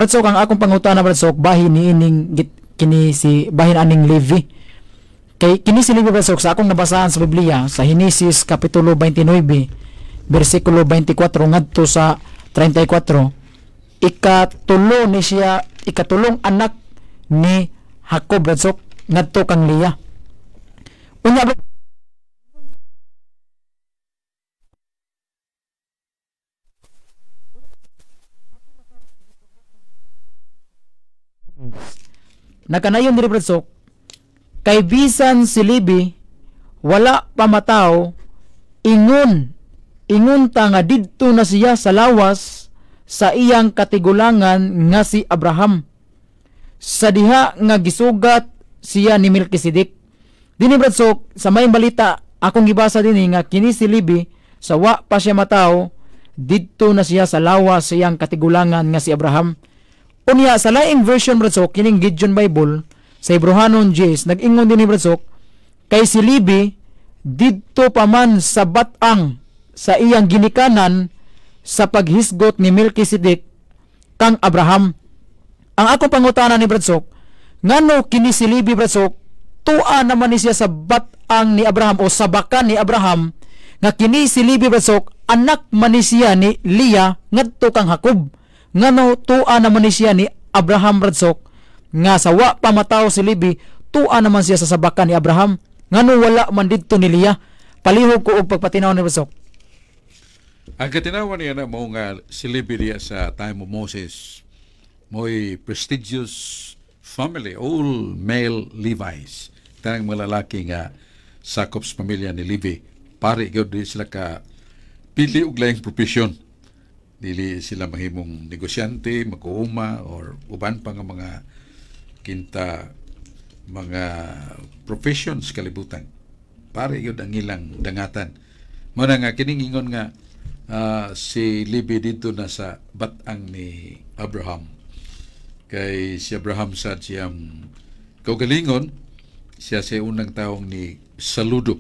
Brad Sok, ang akong pangutana, Brad Sok, bahin ni ining kini si bahin aning Levi. Kay kini si Levi, Brad Sok, sa akong nabasahan sa Biblia sa Henesis kapitulo 29 bersikulo 24 ngadto sa 34, ikatulo ni siya, ikatulong anak ni Jacob, Brad Sok, ngadto kang Leah. Unya nakanayon diri, Brad Sok, kay bisan si Levi wala pa mataw, ingon ingon ta nga didto na siya sa lawas sa iyang katigulangan nga si Abraham, sa diha nga gisugat siya ni Melchizedek. Dini, Brad Sok, sa may balita akong gibasa dinhi nga kini si Levi sa wa pa siya mataw, didto na siya sa lawas sa iyang katigulangan nga si Abraham. Unya sa laing version, Brad Sok, kining Gideon Bible sa Hebrehanon Gs, nag-ingon dinhi, Brad Sok, kay si Levi didto pa man sa batang sa iyang ginikanan sa paghisgot ni Melchizedek kang Abraham. Ang akong pangutana ni Brad Sok, ngano kini si Levi, Brad Sok, tua naman ni siya sa batang ni Abraham o sa bakan ni Abraham, nga kini si Levi, Brad Sok, anak man ni siya ni Leah ngadto kang Jacob? Ngano tua naman ni siya ni Abraham, Brad Sok, nga sa wa pa mataw si Levi, tua naman siya sa sabakan ni Abraham? Ngano wala man didto ni Leah? Palihog ko og pagpatinaw ni Brad Sok. Ang katinawan niya na mo nga si Levi diya sa time of Moses, mo'y prestigious family, all male Levites. Tanang mga lalaki nga sakop sa pamilya ni Levi. Pare, gyud di sila ka pili og laing profesyon. Dili sila mahimong negosyante, mag-uuma, or uban pa nga mga kinta mga professions kalibutan. Pare gyud ang ilang dangatan. Mao na nga kining ingon nga si Levi dito na sa batang ni Abraham. Kay si Abraham sa siyang kaugalingon, siya sa unang taong ni saludo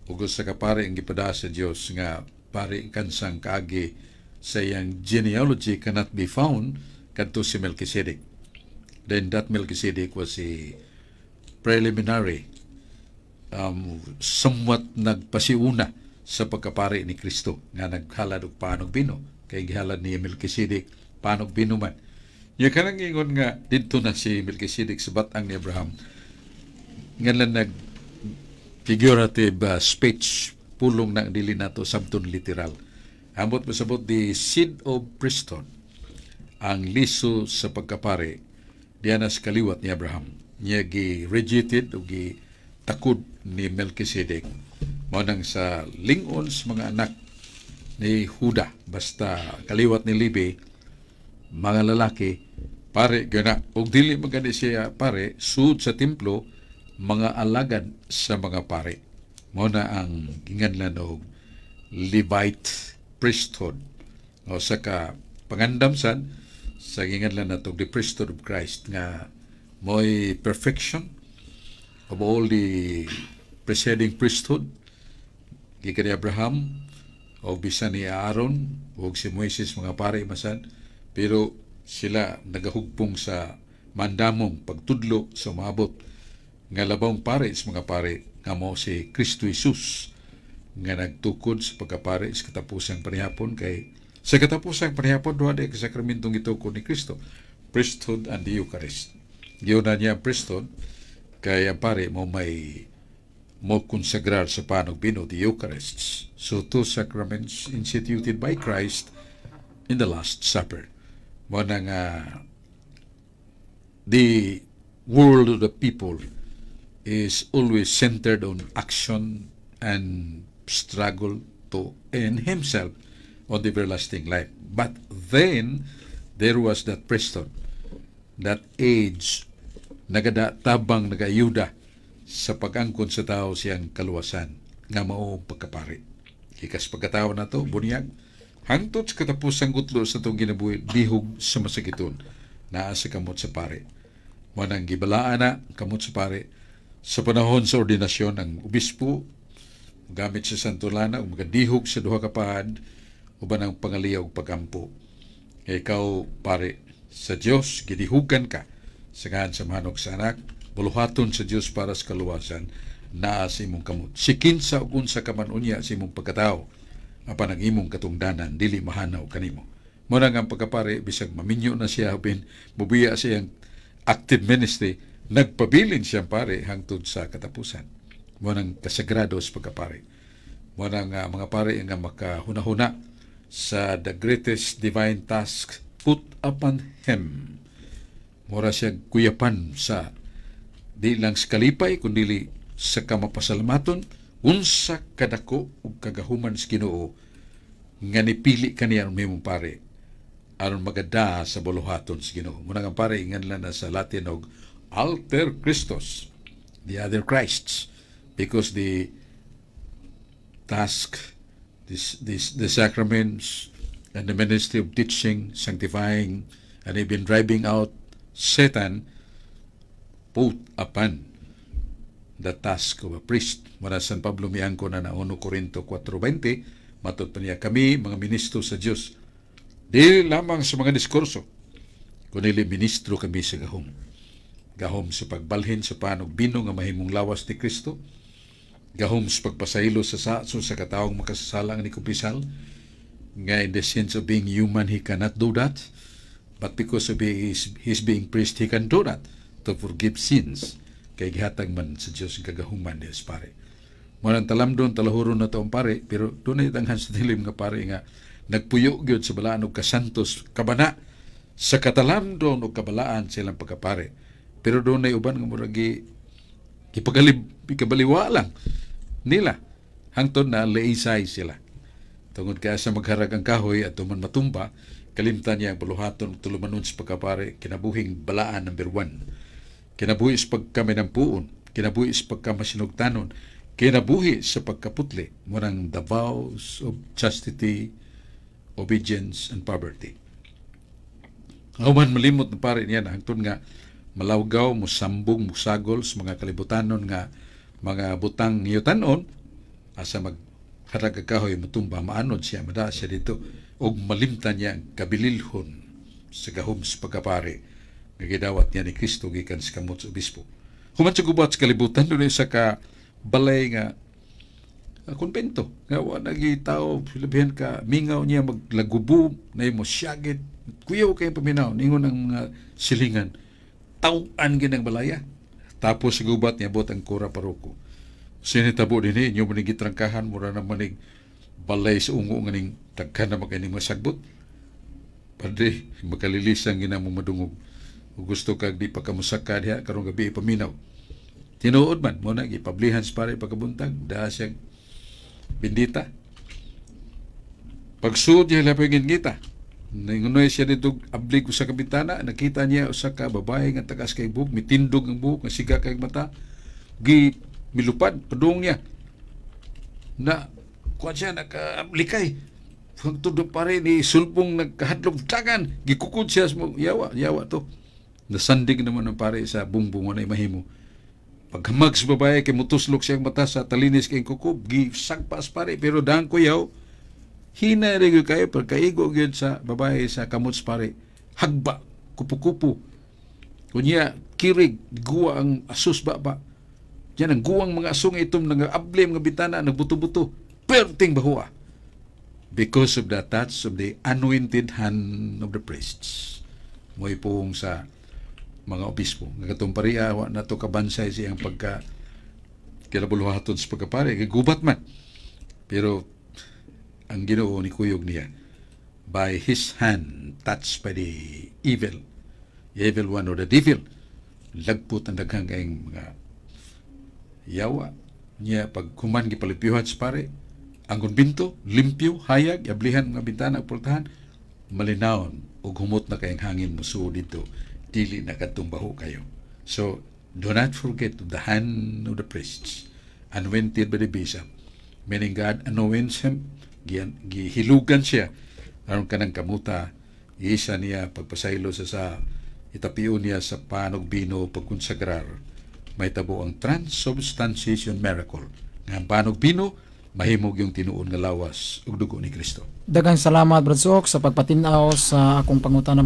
ug sa kapare ang gipada sa Dios nga pare kansang kaagi sa iyang genealogy cannot be found kadto si Melchizedek. Then that Melchizedek was a preliminary, somewhat nagpasiuna sa pagkapare ni Kristo nga naghalad og panog bino, kay gihalad ni Melchizedek panog bino man. Nya kanang ingon nga didto na si Melchizedek sa batang ni Abraham, nga lang nag figurative speech, pulong na dili nato sabton literal. Ambot masabot, the seed of priesthood, ang liso sa pagkapare, diya na sa kaliwat ni Abraham. Niya gi rejected o gi takod ni Melchizedek. Mao nang sa lingon sa mga anak ni Juda, basta kaliwat ni Levi, mga lalaki, pare gana. Og dili man gani siya pare, sud sa templo, mga alagad sa mga pare. Mao na ang ginganlan og Levite priesthood. O sa ka pangandam sad sa ginganlan nato the priesthood of Christ nga mo'y perfection of all the preceding priesthood gikan ni Abraham o bisan ni Aaron o si Moises, mga pare masan, pero sila nagahugpong sa mandamong pagtudlo sa maabot nga labawng pare sa mga pare nga mao si Kristo Jesus nga nagtukod sa pagkapare sa katapusang panihapon, kay sa katapusang panihapon duha di ka sakramentong gitukod ni Kristo, priesthood and the Eucharist. Giuna niya ang priesthood kay ang pare mo may mo konsagrar sa panog bino, the Eucharist. So two sacraments instituted by Christ in the Last Supper. Mo na nga the world of the people is always centered on action and struggle to end himself on the everlasting life. But then, there was that priesthood, that age, nagada tabang nagayuda sa pag-angkon sa tao siyang kaluwasan, nga mao pagkapari. Ikas pagkatao na to, bunyag, hangtod sa katapusang gutlo sa itong ginabuhi, lihog sa masakiton, naa sa kamot sa pare. Manang gibalaan na kamot sa pare, sa panahon sa ordinasyon ang obispo, gamit sa santolana, ug magadihog sa duha ka pahad, uban ang pangaliya og pagampo. Ikaw, pare, Sa Dios gidihugan ka sa ngalan sa Amahan ug sa Anak, buluhaton sa Dios para sa kaluwasan naa sa imong kamot. Si kinsa ug unsa ka man unya sa imong pagkatao, apan ang imong katungdanan dili mahanaw kanimo. Mo na nga ang pagkapare, bisag maminyo na siya, bin mubiya siyang active ministry, nagpabilin siyang pare hangtod sa katapusan. Mo nang kasagrado sa pagkapare. Mo nang mga pare nga makahuna-huna sa the greatest divine task put upon him. Mura siya kuyapan sa di lang sa kalipay kundi sa kamapasalamaton unsa kadako ug kagahuman sa Ginoo nga nipili kaniya ang mahimong pare aron magada sa buluhaton sa Ginoo. Muna nga pare ingan na sa Latin og alter Christos, the other Christs, because the task, this, the sacraments, and the ministry of teaching, sanctifying, and even driving out Satan put upon the task of a priest. Muna San Pablo miangko na na 1 Corinto 4:20, matud pa niya, kami, mga ministro sa Diyos, di lamang sa mga diskurso, kundi ministro kami sa gahom. Gahom sa pagbalhin sa pan ug bino nga mahimong lawas ni Kristo, gahom sa pagpasaylo sa saso sa katawong makasasala nga nikumpisal, nga in the sense of being human, he cannot do that, but because of his being priest, he can do that, to forgive sins, kay gihatag man sa Diyos ang kagahuman niya sa pare. Mo nang talamdon, talahuron na ang pare, pero dunay tanghan sa dilim nga pare nga nagpuyo gyud sa balaan og kasantos kabana sa katalamdon og kabalaan sa ilang pagkapare. Pero dunay uban nga murag gipagalib ikabaliwa lang nila hangtod na laisay sila. Tungod kaya sa magharag ang kahoy at tuman matumba, kalimtan niya ang buluhaton ug tulumanon sa pagkapare, kinabuhing balaan number 1. Kinabuhi sa pagkaminampuon, kinabuhi sa pagkamasinugtanon, kinabuhi sa pagkaputli, murang the vows of chastity, obedience, and poverty. Human malimot na pare niya na hangtod nga malawgaw, musambong, musagol sa mga kalibutanon nga mga butang ngiyutanon, asa magharag ang kahoy matumba, maanod siya, mada siya dito, ug malimtan niya ang kabililhon sa gahom sa pagkapare nga gidawat niya ni Kristo gikan sa kamot sa obispo. Human sa gubat sa kalibutan, doon sa ka balay nga konbento nga wa nagitao labihan ka mingaw niya maglagubo na mo siyagit kuyaw kay paminaw ningon ang mga silingan taw-an gyud ang balaya. Tapos sa gubat niya bot ang kura paroko. Sinitabo dinhi inyo manig gitrangkahan, mura na manig balay sa ungo nga ning daghan na makaining masagbot. Padre, makalilisang gina mo madungog. Ug gusto kag di pa kamusaka diha karong gabi, ipaminaw. Tinuod man mo na gipablihan sa pare pagkabuntag, daa siya bindita. Pagsuod niya lapay ngita. Ningunoy siya dito ablig usa ka bintana, nakita niya usa ka babae nga tagas kay buhok, mitindog ang buhok, nga siga kay mata. Gi milupad padung niya. Na kuan siya nakalikay. Hangtod pare ni sulbong nagkahadlok dagan, gikukod siya sa yawa, yawa to. Nasandig naman ang pare sa bungbong na mahimo. Paghamag sa babae kay mutuslok siyang mata sa talinis kay kukob, gisagpas pare pero dang kuyaw hina rin kayo pagkaigo gyud sa babae sa kamot sa pare. Hagba, kupu-kupu. Kunya kirig guwa ang asus ba ba. Yan ang guwang mga asong itom nag-abli mga bitana nagbuto-buto. Perting bahuwa. Because of the touch of the anointed hand of the priests. Mo'y puong sa mga obispo. Nga katong pariya, wa na to kabansay siyang pagka kinabuluhaton sa pagkapare. Gigubat man. Pero ang Ginoo ni kuyog niya by his hand touched by the evil one or the devil, lagpot ang daghang kayong mga yawa niya. Pag human gipalimpyuhan sa pare ang konbento, limpyo, hayag, yablihan mga bintana ug portahan, malinawon ug humot na kayong hangin musuod dito, dili na kadtong baho kayo. So do not forget the hand of the priests anointed by the bishop, meaning God anoints him, gihilugan siya aron kanang kamuta isa niya pagpasaylo sa itapion niya sa pan ug bino pagkonsagrar, may tabo ang transubstantiation miracle nga ang pan ug bino mahimog yung tinuod nga lawas ug dugo ni Kristo. Daghang salamat, Brad Sok, sa pagpatin-aw sa akong pangutana.